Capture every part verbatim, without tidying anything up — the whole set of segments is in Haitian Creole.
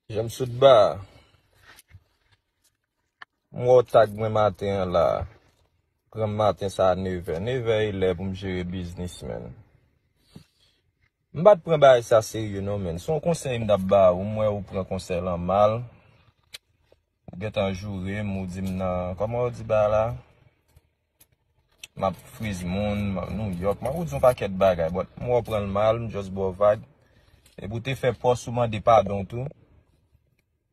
Jan m sot ba. M wè w tag mwen maten an la. Pran m maten sa a nevè. Nevè e lè pou m jere biznis, menn. M pa t pran bagay sa serye non, menn. Se yon konsèy m t ap ba ou, m wè ou pran konsèy lan mal. Ou gentan joure m, ou di m nan, kòman ou di bagay la? M ap friz moun, m ap New York, m ap ou di yon pakèt bagay, but m wè w pran l mal, m just ba w vag. Epi w te fè pòs ou mande padon tou.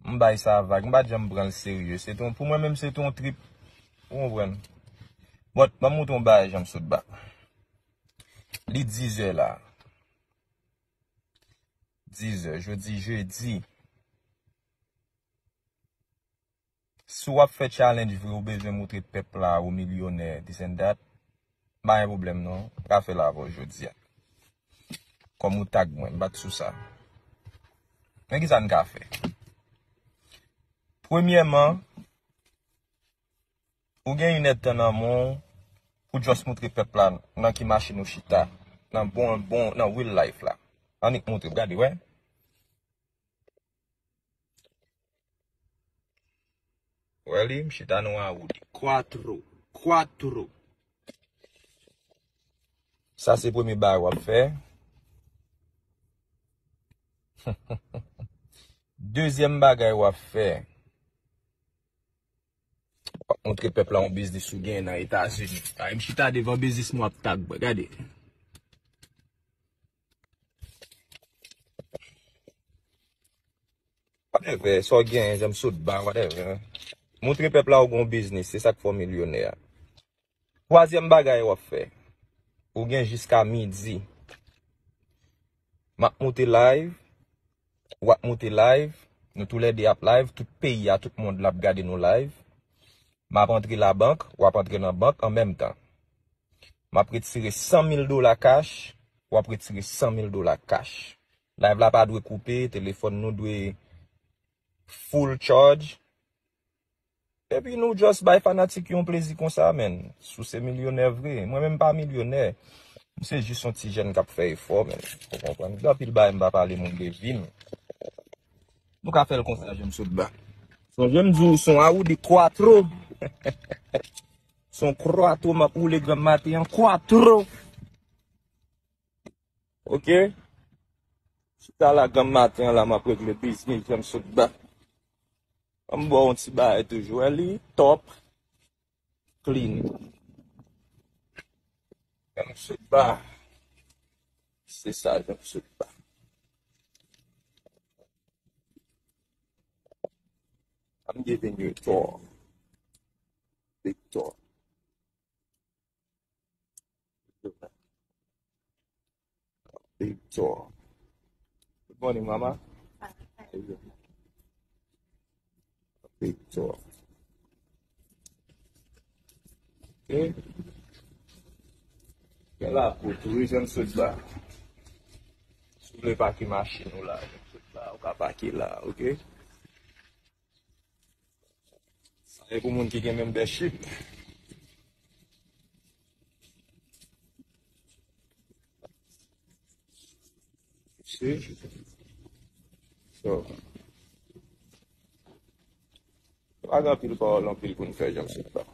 M bay sa vag, m pa t janm pran l serye. Se te yon, pou mwen menm, se te yon trip. Ou konprann? But, ban m montre yon bagay jan m sot ba. Li dizè la. Dizè, jodi jedi. Si w ap fè challenge vre, ou bezwen montre pèp la ou milyonè, this and that. M pa gen pwoblèm non. M ka fè l avè w jodi a. Kòm ou tag mwen, m pa t sou sa. Men kisa n ka fè? Premyèman, ou gen inèdtan nan men w pou just montre pèp la nan ki machin ou chita. Nan bon, bon, nan real life la. Annik montre, gade, wè. Wè li, m chita nan Audi. Quattro. Quattro. Sa se premye bagay w ap fè. Dezyèm bagay w ap fè. W ap montre pèp la yon biznis ou gen nan Etazini. Ay, m chita devan biznis mwen ap tag mwen. Gade. Whatever, sa w genyen, jan m sot ba, whatever. Montre pèp la ou gen yon biznis, se sa k fè w milyonè a. Twazyèm bagay w ap fè, ou gen jiska midi. M ap moute live, w ap moute live, nou toulède ap live, tout peyi a, tout mond la ap gade nou live. M ap antre labank, w ap antre nan bank an menm tan. M ap retire san mil dola cash, w ap retire san mil dola cash. Live la pa dwe koupe, telefòn nou dwe full charge. Epi nou just bay fanatik yo yon plezi konsa, menn. Si w se milyonè vre. Mwen menm m pa milyonè. M se jis yon ti jèn k ap fè efò, menn. Ou konprann? Gen anpil bagay m pa pale moun de vi m. Nou ka fè l konsa, jan m sot ba. Sonje m di w, se yon Audi Quattro. Se yon Quattro m ap woule granm maten an, Quattro. Ok? Chita la granm maten an la, m ap regle biznis, jan m sot ba. An m ba w yon ti bagay toujou, wè li top clean. Jan m sot ba. Se sa, jan m sot ba. I'm giving you a tour. Big tour. Big tour. Good morning, mama. Big tour. Ok. Gen lakou tou, wi, jan m sot ba. Si w vle pake machin ou la, jan m sot ba, ou ka pake la, ok? Sa e pou moun ki gen membership. Si. So, pa gen anpil pawòl, anpil pou n fè, jan m sot ba.